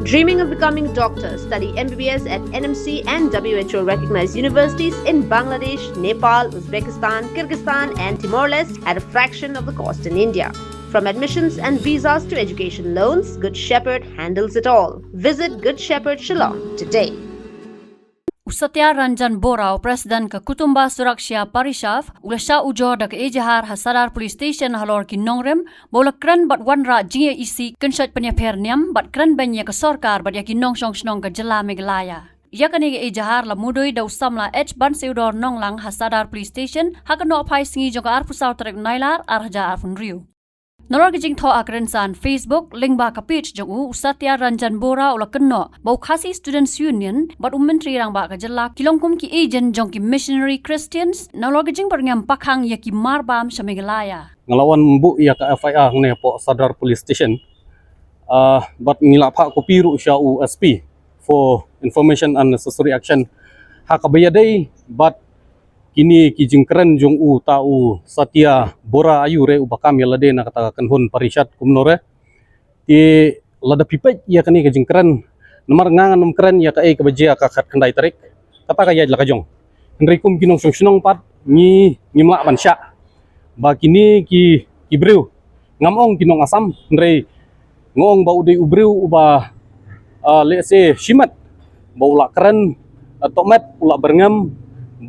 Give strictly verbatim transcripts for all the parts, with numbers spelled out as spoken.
Dreaming of becoming a doctor? Study M B B S at N M C and W H O recognized universities in Bangladesh, Nepal, Uzbekistan, Kyrgyzstan, and Timor Leste at a fraction of the cost in India. From admissions and visas to education loans, Good Shepherd handles it all. Visit Good Shepherd Shillong today. U Satya Ranjan Bora, u President ka Kutumba Suraksha Parishad, u la shah ujor da ka ejahar ha Sadar Police Station halor ki nongrim ba u la kren bad wanrah jingïaisih kynshoit pynïapher niam bad kren beiñ ïa ka sorkar bad ïa ki nongshong shnong ka jylla Meghalaya. Ïa kane ka ejahar la mudui da u samla H Bansiewdor Nonglang ha Sadar Police Station ha ka nohphai sngi jong ka arphew saw tarik Nailar arhajar arphew hynriew. Nalor ka jingthoh ha ka rynsan Facebook lyngba ka page jong u, u Satya Ranjan Bora u la kynnoh ba u Khasi Students Union bad u Myntri Rangbah ka jylla ki long kum ki agent jong ki missionary Christians nalor ka jingbyrngem pakhang ïa ki marbam sha Meghalaya. Nga la wan buh ïa ka F I R hangne hapoh Sadar Police Station. Ah, bad ngi la phah copy ruh sha u S P for information and necessary action. Ha kaba ïadei bad kine ki jingkren jong uta u Satya Bora aiu re uba kam ïa lade na kata ka kynhun parishad kumno re. Te lada phi peit ïa kane ka jingkren, namar nga ngan ym kren ïa kaei kaba jia ka khatkhyndai tarik, kata ka ïaid la ka jong. Hynrei kum ki nongshong shnong pat ngi, ngim lah ban shah ba kine ki, ki briew, ngam ong ki nong Assam, hynrei nga ong ba u dei u briew uba, ah, lehse shimet ba u la kren, ah, tohmet, u la byrngem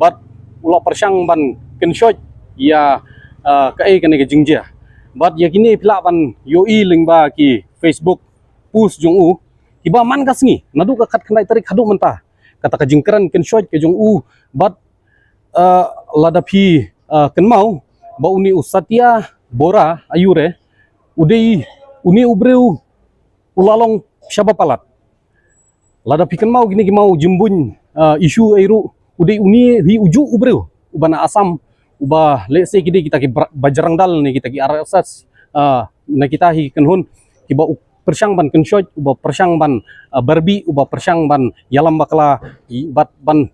bad u la pyrshang ban kynshoit ïa, ah, kaei kane ka jingjia. Bad ïa kine phi lah ban ïohi lyngba ki Facebook post jong u kiba man ka sngi naduh ka khatkhyndai tarik haduh mynta, kata ka jingkren kynshoit ka jong u. Bad, ah, lada phi, ah, kynmaw ba une u Satya Bora aiu re, u dei une u briew u la long shaba palat. Lada phi kynmaw kine ki maw jingbuiñ, ah, issue ei ruh, u dei une hi ujuh u briew uba na Assam, uba lehse ki dei kita ki bra-, Bajrang Dal ne kita ki R S S, ah, na kita hi kynhun kiba u pyrshang ban kynshoit, uba pyrshang ban, ah, barbih, uba pyrshang ban ïalam bakla, i, bad ban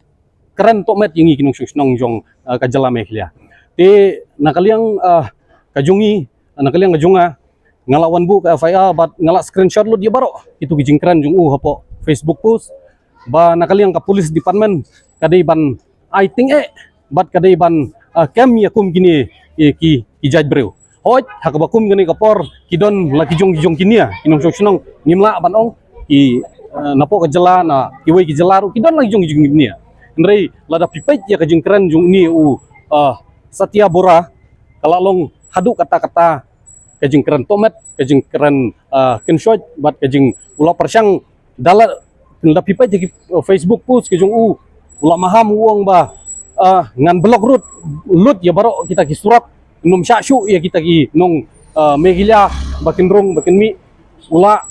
kren tohmet ïa ngi ki nongshong shnong jong, ah, ka jylla Meghalaya. Te na ka liang, ah, ka jong ngi, na ka liang ka jong nga, nga la wan buh ka F I R bad nga la screenshot lut ïa baroh kitu ki jingkren jong u hapoh Facebook post. Ba na ka liang ka police department ka dei ban ai tyngeh bad ka dei ban, ah, kem ïa kum kine, eh, ki, ki jait briew. Hooid, ha kaba kum kane ka por ki don la ki jong ki jong ki nia, ki nongshong shnong, ngim lah ban ong ki, eh, napoh ka jylla, na kiwei ki jylla ruh ki don la ki jong ki jong ki nia. Hynrei lada phi peit ïa ka jingkren jong une u, ah, Satya Bora, ka la long haduh katta katta ka jingkren tohmet, ka jingkren, ah, kynshoit bad ka jing, u la pyrshang da la, lada phi peit ïa ki, uh, Facebook post ka jong u, u la maham u ong ba, uh, ngan block lut, lut ïa baroh kita ki surat, ngam shah shuh ïa kita ki nong, uh, Meghalaya ba kin rung ba kin mih. U la,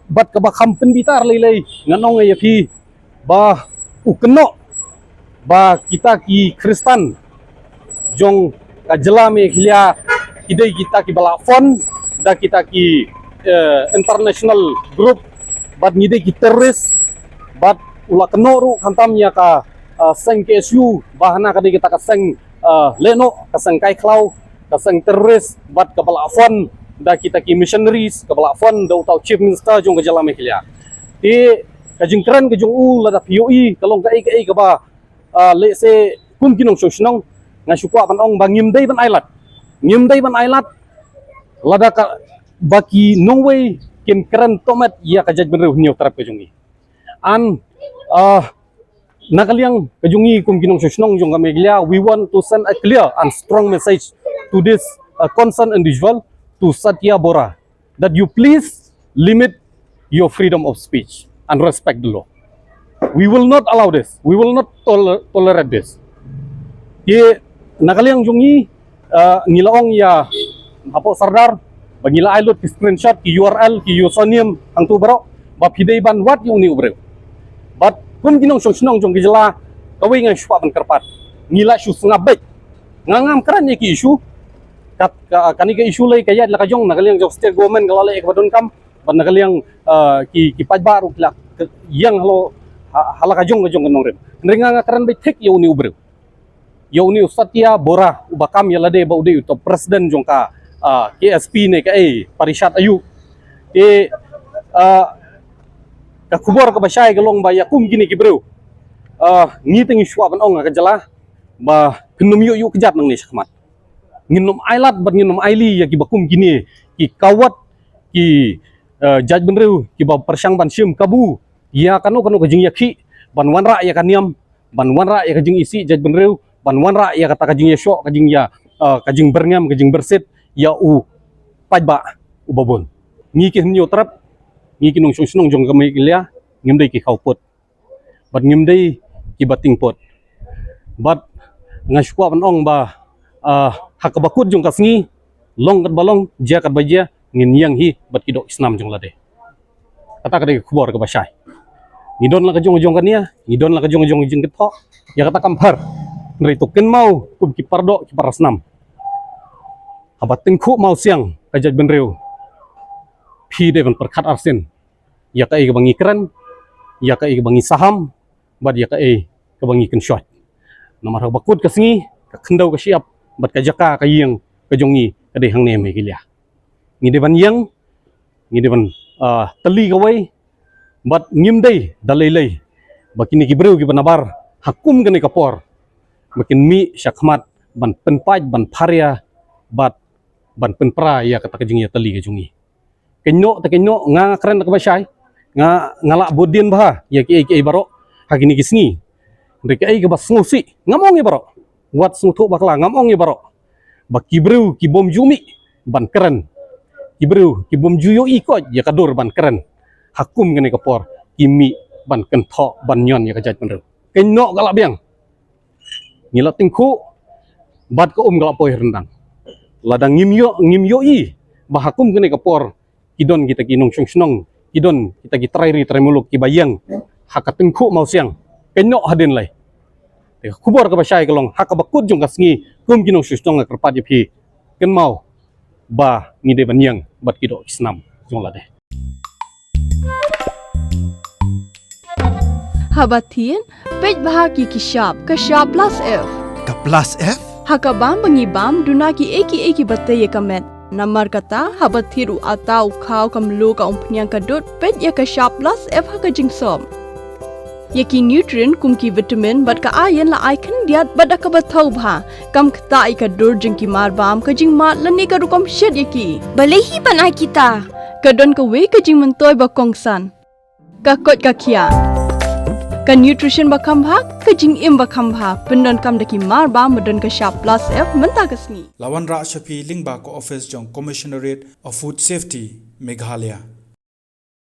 bad kaba kham pynbitar lei lei ngan ong ïa phi ba u kynnoh ba kita ki Khristan jong ka jylla Meghalaya ki dei kita kiba la fund da kita ki, eh, international group, bad ngi dei ki terrorist, bad u la kynnoh ruh khamtam ïa ka, eh, seng K S U ba hana ka dei kita ka seng, eh, lehnoh, ka seng kai khlaw, ka seng terrorist, bad kaba la fund da kita ki missionaries, kaba la fund da uta u Chief Minister jong ka jylla Meghalaya. Te ka jingkren ka jong u lada phi ïohi ka long kaei kaei kaba, ah, lehse kum ki nongshong shnong nga shu kwah ban ong ba ngim dei ban ailad. Ngim dei ban ailad lada ka ba ki nongwei kin kren tohmet ïa ka jaitbynriew Hynñiewtrep ka jong ngi. And, ah, na ka liang ka jong ngi kum ki nongshong shnong jong ka Meghalaya, we want to send a clear and strong message to this, uh, concerned individual, to Satya Bora, that you please limit your freedom of speech and respect the law. We will not allow this. We will not toler-, tolerate this. Te na ka liang jong ngi, uh, ngi la ong ïa hapoh Sardar ba ngi la ai lut ki screenshot, ki U R L, ki username hangtu baroh ba phi dei ban wad ïa une u briew. Bad kum ki nongshong shnong jong ka jylla, kawei nga shu kwah ban kyrpad, ngi la shu sngap beit. Nga ngam kren ïa ki issue. Kat, ka, kane ka issue lei ka ïaid la ka jong, na ka liang jong state government ka la leh ïa kaba donkam, bad na ka liang, uh, ki, ki paidbah ruh ki la ïeng halor, ha, ha la ka jong ka jong ka nongrim. Hynrei nga nga kren beit thik ïa une u briew, ïa une u Satya Bora uba kam ïa lade ba u dei uta u president jong ka, ah, K S P ne kaei, parishad aiu. Te, ah, Ka khubor kaba shai ka long ba ïa kum kine ki briew, ah, ngi te ngi shuwa ban ong ha ka jylla ba phin ym ïoh ïoh kjat nangne shakhmat. Ngin ym ailad bad ngin ym aili ïa kiba kum kine ki kawat, ki, eh, jaitbynriew kiba pyrshang ban shim kabu ïa kano kano ka jingïakhih ban wanrah ïa ka niam, ban wanrah ïa ka jingisih jaitbynriew, ban wanrah ïa kata ka jingïashoh, ka jingïa, eh, ka jingbyrngem, ka jingbyrsit ïa u paidbah uba bun. Ngi ki hynñiew trep, ngi ki nongshong shnong jong ka Meghalaya, ngim dei ki khawpud bad ngim dei kiba tyngpud. Bad nga shuwa ban ong ba, ah, ha kaba kut jong ka sngi, long katba long, jia katba jia, ngin ïeng hi bad ki doh ki snam jong lade. Kata ka dei ka khubor kaba shai. Ngi don la ka jong jong ka nia, ngi don la ka jong jong jingkynthoh. Ïa kata kam pher. Hynrei to kynmaw kum ki paradoh ki parasnam, haba tyngkhuh mawsiang ka jaitbynriew, phi dei ban pyrkhat arsien ïa kaei kaba ngi kren, ïa kaei kaba ngi saham, bad ïa kaei kaba ngi kynshoit. Namar ha kaba kut ka sngi, ka khyndew ka shyiap bad ka jaka ka ïing ka jong ngi ka dei hangne Meghalaya. Ngi dei ban ïeng, ngi dei ban, ah, tylli kawei, bad ngim dei da lei lei ba kine ki briew kiba nabar ha kum kane ka por ba kin mih shakhmat ban pynpait, ban pharia bad ban pynpra ïa kata ka jingïatylli ka jong ngi. Kynnoh te kynnoh, nga nga kren da kaba shai, nga nga lah bud dien bha ïa kiei kiei baroh ha kine ki sngi. Hynrei kaei kaba sngewsih, ngam ong ïa baroh, wat sngewthuh bakla, ngam ong ïa baroh ba ki briew ki bym ju mih ban kren, ki briew ki bym ju ïohi koit ïa ka dur ban kren, ha kum kane ka por ki mih ban kynthoh, ban ñion ïa ka jaitbynriew. Kynnoh ka la biang. Ngi la tyngkhuh bad ka um ka la poi ryndang. Lada ngim ïoh, ngim ïohi ba ha kum kane ka por ki don kita ki nongshong shnong, ki don kita ki trai ri trai muluk kiba ïeng ha ka tyngkhuh mawsiang, kynnoh hadien lei. Te ka khubor kaba shai ka long, ha kaba kut jong ka sngi, kum ki nongshong shnong nga kyrpad ïa phi, kynmaw ba ngi dei ban ïeng bad ki doh ki snam jong lade. Haba thied, peit bha ki ki shap, ka shap plus F. Ka plus F? Ha ka bam ba ngi bam, duna kiei kiei kiba tei ïa ka met. Namar kata, haba thied u atta, u khaw, ka mluh, ka umphniang, ka dud, peit ïa ka shap plus F ha ka jingsop. Ïa ki nutrient kum ki vitamin bad ka iron la ai khyndiat bad da kaba thaw bha. Kam ktah ïa ka dur jong ki mar bam, ka jingmad lane ka rukom shet ïa ki. Balei hi ban ai kita? Ka don kawei ka jingmyntoi ba kongsan. Ka koit ka khiah. Ka nutrition ba kham bha, ka jingim ba kham bha. Pyndonkam da ki mar bam ba don ka shap plus F mynta ka sngi. La wanrah sha phi lyngba ka office jong Commissionerate of Food Safety, Meghalaya.